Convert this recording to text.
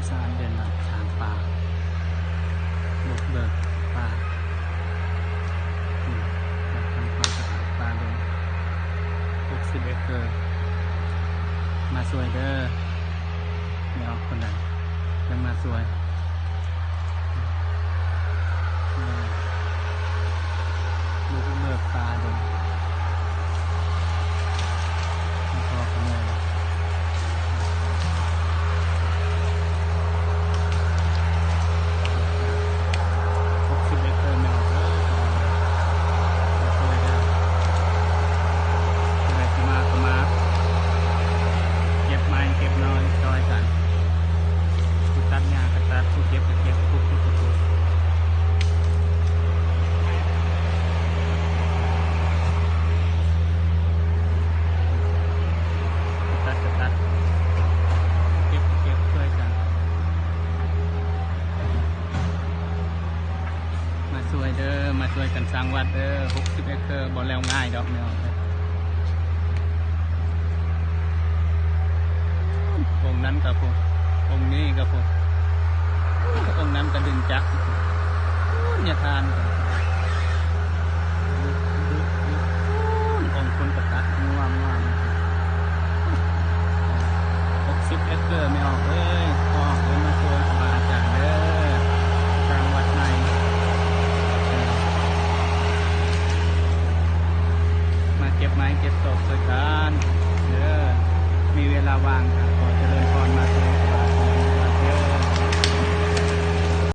ສານເດີນທາງປ່າ ບຸກເບີກປ່າ ອືມ ການທຳຄວາມສະອາດປ່າດົງ ຫົກສິບເອັກເກີ ມາຊ່ວຍເດີ ແມ່ອອກຄົນໃດ ຍັງມາຊ່ວຍ ອືມ ບຸກເບີກປ່າດົງ ພໍ່ກັບແມ່ ຫົກສິບເອັກເກີ ແມ່ອອກເດີ ຊ່ວຍເດີ ຜູ້ໃດຊິມາກໍມາ ເກັບໄມ້ເກັບນ້ອຍຊ່ອຍກັນ ຜູ້ຕັດຫຍ້າກໍຕັດ ຜູ້ເກັບກໍເກັບ ຜູ້ຂຸດກໍຂຸດ ຕັດກໍຕັດ ເກັບກໍເກັບ ຊ່ວຍກັນ ມາຊ່ວຍເດີ ມາຊ່ວຍກັນສ້າງວັດເດີ ຫົກສິບເອັກເກີ ບໍ່ແລ້ວງ່າຍດອກ ແມ່ອອກເດີ ອົງນັ້ນກໍພຸ້ນ ອົງນີ້ກໍພຸ້ນ ອົງນັ້ນກໍດຶງຈັກ ຍາທ່ານ ອົງພຸ້ນກໍຕັດງວມໆ ຫົກສິບເອັກເກີ ແມ່ອອກເອີຍ ພໍ່ອອກເອີຍ ມາຊ່ວຍຄູບາອາຈານເດີ ສ້າງວັດໃໝ່ ມາເກັບໄມ້ເກັບຕອກຊ່ວຍກັນເດີ ມີເວລາວ່າງກໍ